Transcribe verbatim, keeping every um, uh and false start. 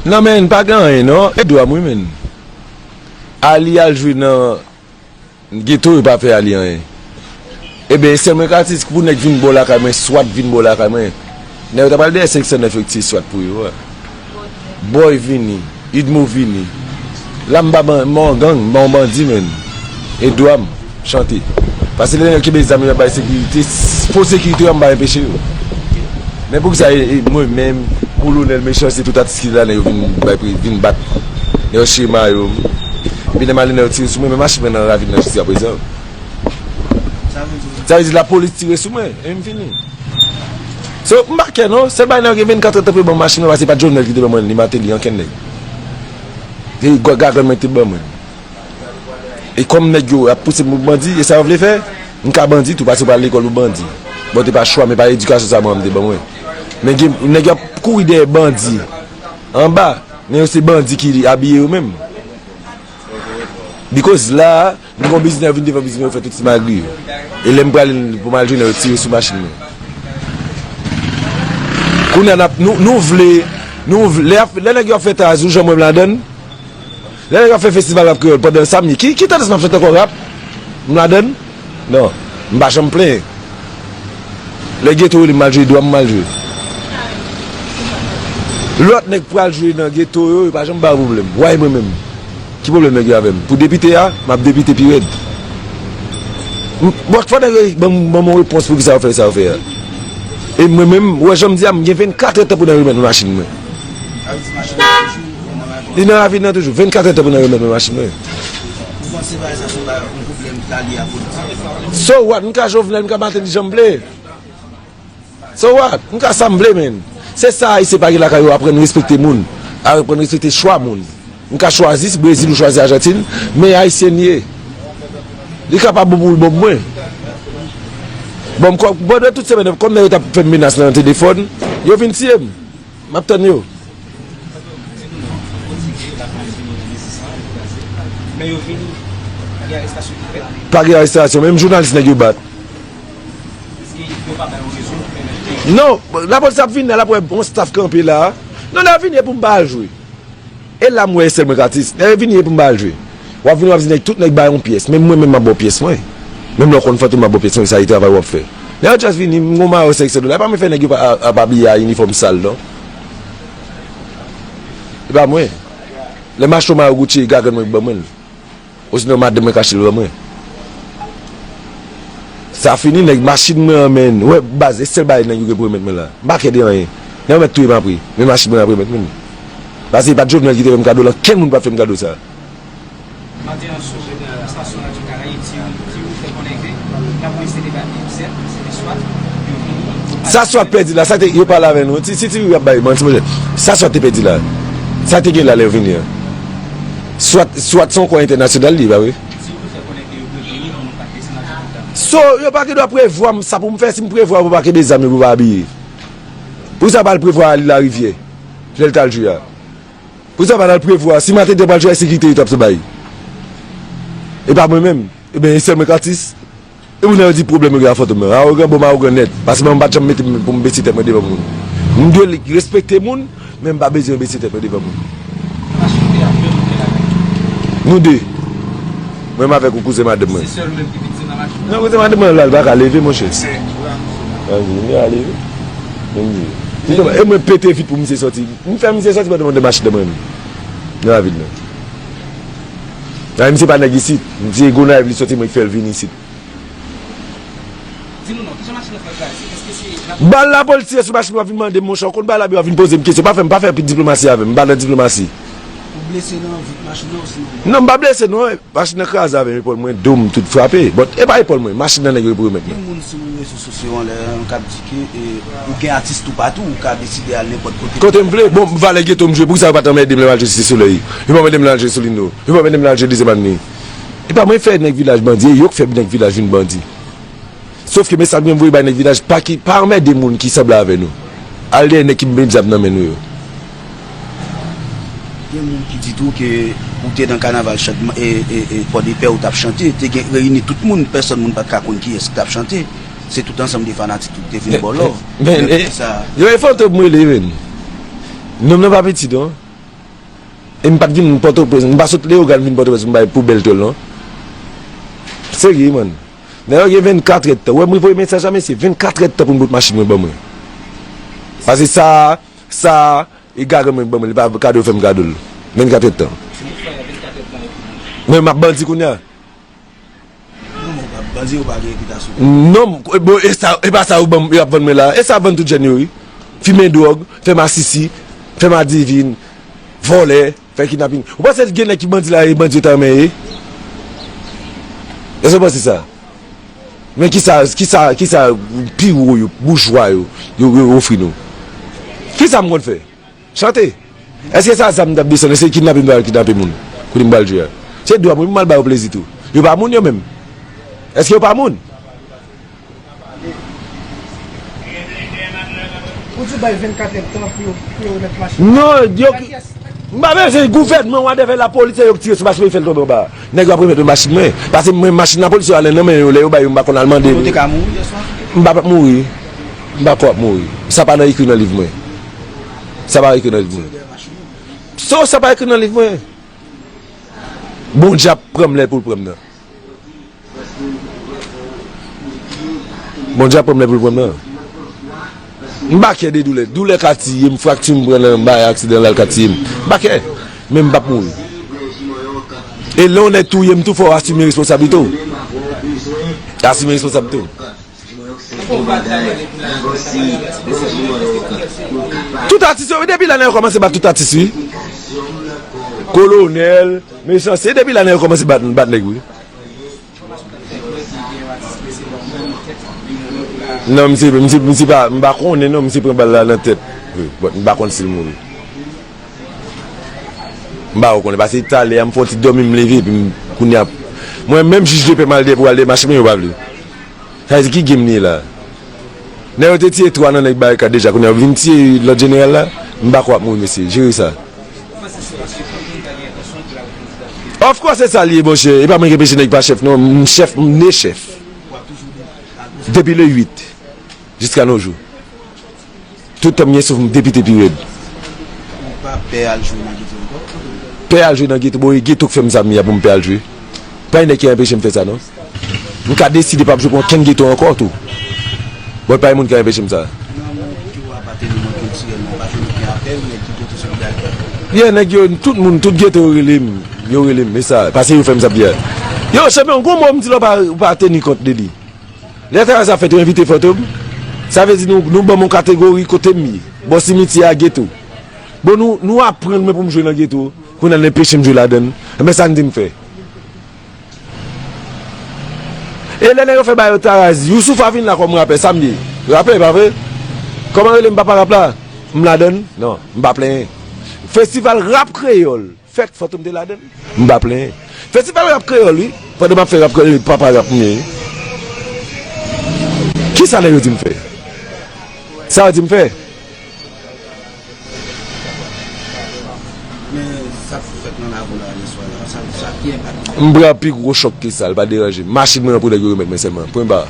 Non, men, pa gen anyen, non. E dwa m, wi, men. Ali al jwe nan geto, yo pa fè Ali anyen. Ebyen, e sèl mwen k atis, pou nèg vin bò lakay mwen, swat vin bò lakay mwen. Nèg yo ta pral dèyè senk san nèf yo ki tiye swat pou yo a. Boy vini, Idmo vini. La m pa ban-, m pa yon gang, m pa yon bandi, menn. E dwa m chante. Paske lè nèg kenbe zam yo ap bay sekirite, fo sekirite yo, m pa enpeche yo. Men poukisa e, e mwen menm, Kolonèl Mechanste, tout atis ki la, nèg yo vin bay pri, vin bat. Nèg yo chire mayo m. Epi lè m ale, nèg yo tire sou mwen, men machin mwen nan ravin nan jiskaprezan. Sa vle di lapolis tire sou mwen, e m fini. So, m pa kè non, sèl bagay nan gen vennkat èdtan pou yo ban m machin nan, paske se pa t Jovenel ki te ban mwen li, Martelly, ankenn nèg. Se gwa-, gagann mwen ki te ban mwen. E kòm nèg yo ap pouse m pou bandi, e sa yo vle fè, m ka bandi tou, paske m pa al lekòl pou bandi. Bon, te pa chwa, men pa edikasyon sa manman m te ban mwen. Men gen nèg yo ap kouri dèyè bandi anba, men yo se bandi ki abiye yo menm. Because la, m gon biznis, nèg yo vin devan biznis mwen, yo fè tout ti magri yo. E lè m prale pou m al jwenn yo, yo tire sou machin mwen. Kounye a n ap, nou, nou vle, nou vle, lè, lè nèg yo ap fè taz, ou janm wè m ladann? Lè nèg yo ap fè festival rap kreyòl pandan samdi, ki, ki tandans m ap chante ankò rap? M ladann? Non, m pa janm plenyen. Lè geto rele m al jwe, dwa m m al jwe. Lòt nèg pral jwe nan geto yo, yo pa janm ba yo pwoblèm. Why mwen menm? Ki pwoblèm nèg yo avè m? Pou depite a, m ap depite pi rèd. M, bon, fò nèg yo ban m, ban m yon repons poukisa yo fè sa yo fè a. E mwen menm, ou wè jan m di a, m gen vennkat èdtan pou nan remèt mwen machin mwen. Li nan ravin nan toujou. Vennkat èdtan pou nan remèt mwen machin mwen. Ou panse bagay sa se yon bagay, yon pwoblèm ki ta lye a politik? So what? M ka Jovenel, m ka Martelly, jan m vle. So what? M ka sa m vle, menn. Se sa Ayisyen pa gen lakay yo, aprann respekte moun. Aprann respekte chwa moun. M ka chwazi si Brezil ou chwazi Ajantin, men Ayisyen li ye. Li kapab bon pou l bon pou mwen. Bon, m kò-, pandan tout semèn nan, kòm nèg yo t ap fè m menas nan telefòn, yo vin tiye m. M ap tann yo. Men yo vini, pa gen arestasyon ki fèt. Pa gen arestasyon, menm jounalis nèg yo bat. Yo pa bay yon rezon pou pèmèt ke... Non, lapolis ap vini la, l ap wè yon staff kanpe la. Non, lè yo vini, e pou m pa al jwe. E la m wè e sèl mwen k atis. Lè yo vini, e pou m pa al jwe. W ap vini, w ap di nèg, tout nèg bay yon pyès. Menm mwen menm, m ap ba w pyès mwen. Menm lè w konn Fantom, m ap ba w pyès mwen, sa e travay w ap fè. Lè yo just vini, m gon mayo senk san dola. E pa mwen fè nèg yo pa, ap abiye a inifòm sal, non. E pa mwen. Lè m achte yon mayo Gucci, e gagann mwen ki ban mwen l. Osinon madanm mwen k achte l ban mwen. Sa fini, nèg, machin mwen an, menn. Ou wè, baz, e sèl bagay nèg yo gen pou remèt mwen la. M pa kè de anyen. Nèg yo mèt touye m apre. Men machin mwen ap remèt mwen. Paske e pa t Jovenel ki te fè m kado la. Kenn moun pa t fè m kado sa. Maten an, sou estasyon Radyo Karayib, ti, ti fè konnen ke lapolis te debake, se, se te swat, yo vini. Sa swat pèdi la, sa te, yo pale avè nou. Si, si ti ap bay manti, monchè. Sa swat te pèdi la. Sa te gen la lè yo vini an. Swat, swat se yon kò entènasyonal li, pa vre? So, yo pa gen dwa prevwa m sa pou m fè, si m prevwa yo pou pa kenbe zam yo pou pa abiye. Pou sa pa al prevwa Ali Larivyè, lè l t al jwe a. Pou sa pa al prevwa, si Maten te pral jwe a, sekirite yo t ap bay. E pa mwen menm. Ebyen, e sèl mwen k atis. E pou nèg yo di pwoblèm yo gen a Fantom nan. Awogan, bon, m awogan nèt. Paske mwen m pa t janm mete m pou m bese tèt mwen devan moun. M dwe respekte moun, men m pa bezwen bese tèt mwen devan moun. Nou de. Mwen menm avèk yon kouzen madanm mwen. Se sèl ou menm ki vin nan machin nan? Non, kouzen madanm mwen la, li pa ka leve, monchè. Anvi, li a leve. Anvi. E mwen pete vit pou misye sòti. M fè misye sòti pandan m nan machin nan mwen menm. Nan ravin nan. Nan misye pa nèg isit. Misye Gonayiv li sòti, mwen ki fè l vin isit. Di nou non, kijan machin nan fè kraze? Èske se lapolis? Bal lapolis tire sou machin, w ap vin mande m, monchè, w konn bagay la, w ap vin poze m kesyon. Pa fè m, pa fè diplomasi avè m, m pa nan diplomasi. Ou blese nan vit machin nan osinon? Non, m pa blese non, machin nan kraze avè m, epòl mwen, do m tout frape. But e pa epòl mwen, machin nan nèg yo pou remèt mwen. Gen moun sou rezo sosyo an lè an k ap di ke, e, ou gen atis toupatou, ou ka deside al nenpòt kote. Kote m vle, bon, valè geto m jwe, poukisa yo pa t anmède m lè m al jwe Site Solèy? Yo pa anmède m lè m al jwe Solino, yo pa anmède m lè m al jwe Dezyèm Avni. E pa mwen fè nèg vilaj bandi, e yo k fè nèg vilaj vin bandi. Sòf ke mesaj mwen voye bay nèg vilaj, pa ki, pa anmède moun ki sanble avè nou. Al dèyè nèg ki met zam nan men nou yo. Gen moun ki di tou ke ou te nan kanaval chan-, e, e, e, Pòdepè, ou t ap chante, te gen reyini tout moun, pèsòn moun pa t ka konn kiyès ki t ap chante. Se tout ansanm de fanatik ki te vin ba w love. Men, men, men, e, sa, yo e Fantom m rele, men. Nonm nan pa piti non. E m pa t vin Pòtoprens, m pa sot Leyogàn vin Pòtoprens pou m bay poubèl tòl non. Serye, man. Nèg yo gen vennkatrè tan. Ou wè m voye mesaj la, mesye, vennkatrè tan pou m bout machin mwen ban mwen. Paske sa, sa, e gagan mwen ban mwen, li pa kado fè m kado l. Vennkatrè tan. Men m ap bandi kounye a. Non, men w pa bandi, ou pa gen repitasyon. Non, bon, e sa, e pa sa yo ban m, y ap vann mwen la. E sa vann tout jèn yo, wi. Fimen dwòg, fè masisi, fè madivin, vòlè, fè kidnapin. Ou panse gen nèg ki bandi la, e bandi yo ta renmen ye? Èske w panse sa? Men kisa, kisa, kisa pi wo yo, boujwa yo, yo, yo ofri nou? Kisa m konn fè? Chante. Èske sa zam m t ap desann? Èske kidnape m t al kidnape moun? Kote m pral jwe a? Se dwa mwen pou m al ba yo plezi tou. Yo pa moun yo menm. Èske yo pa moun? Ou di bay vennkat èdtan pou yo, pou yo remèt machin. Non, yo ki. M pa bezwen gouvènman, whatever, lapolis, se yo ki tire sou machin mwen, fè l tonbe anba. Nèg yo ap remèt mwen machin mwen. Paske mwen, machin lapolis yo ale nan men yo, lè yo bay yo, m pa konn al mande. Ou te ka mouri yè swa? M pa p ap mouri. M pa kwè w ap mouri. Sa pa nan ekri nan liv mwen. Sa pa ekri nan liv mwen. So, sa pa ekri nan liv mwen. Bondye ap pran m lè pou l pran m nan. Bondye ap pran m lè pou l pran m nan. M pa kè de doulè. Doulè ka tiye m, frakti m pran nan bay aksidan la, l ka tiye m. M pa kè. Men m p ap mouri. E lè yon nèg touye m tou, fò w asime responsablite w. Asime responsablite w. Tout atis yo, wi, depi la nèg yo kòmanse bat tout atis, wi. Kolonèl, Mechanste, depi la nèg yo kòmanse bat, bat nèg, wi. Non, misye, misye, misye pa, m pa konnen non, misye pran bal la nan tèt. Wi, but m pa konn si l mouri. M pa konnen, paske talè a m fè yon ti dòmi, m leve, epi m, kounye a, mwen menm jij de pè m al dèyè pou al dèyè machin mwen, yo pa vle. Sa vle di ki game li ye la? Nèg yo te tiye twa nan nèg barikad deja, kounye a yo vin tiye lòt jeneral la? M pa kwè w ap mouri, mesye. Jere sa. Of course, se sa l ye, monchè. E pa mwen ki anpeche nèg pa chèf, non. M chèf, m ne chèf. Depi le uit, jiska nos jours. Tout tan m gen souf, m depite pi rèd. Ou pa pè al jwe nan geto ankò? Pè al jwe nan geto, bon, e geto k fè m sa m ye a pou m pè al jwe. Pa gen nèg ki anpeche m fè sa, non. M ka deside p ap jwe pou okenn geto ankò tou. Bon, pa gen moun ki ka anpeche m sa. Non, men ou pa teni mwen kiltirèlman, pa jwe okenn apèl, nèg ki geto solidarite. Yeah, nèg yo, tout moun, tout geto yo rele m. Yo rele m, e sa, paske yo fè m sa byen. Yo, chanpyon, gon mo m di la, ou pa, ou pa teni kont de li. Lè travay sa fèt, yo envite Fantom. Sa vle di nou, nou ban m yon kategori kote m ye. Bò simityè a geto. Bon, nou, nou aprann mwen pou m jwe nan geto. Kounye a, n anpeche m jwe ladann. Enben, sa n di m fè? E lè nèg yo fè ba yo Taraz, Youssoupha vin la kòm rapè, sa m ye? Rapè, pa vre? Kòman rele m papa rap la? M ladann? Non, m pa plenyen. Festival rap kreyòl. Fèk Fantom te ladann. M pa plenyen. Festival rap kreyòl, wi. Pandan m ap fè rap kreyòl, papa rap m ye, wi. Kisa nèg yo di m fè? Sa yo di m fè? Men sa k fèt nan lakou la yè swa la, sa, sa ki enpak li? M pran pi gwo chòk ke sa, l pa deranje m. Machin mwen an pou nèg yo remèt mwen sèlman. Pwen ba.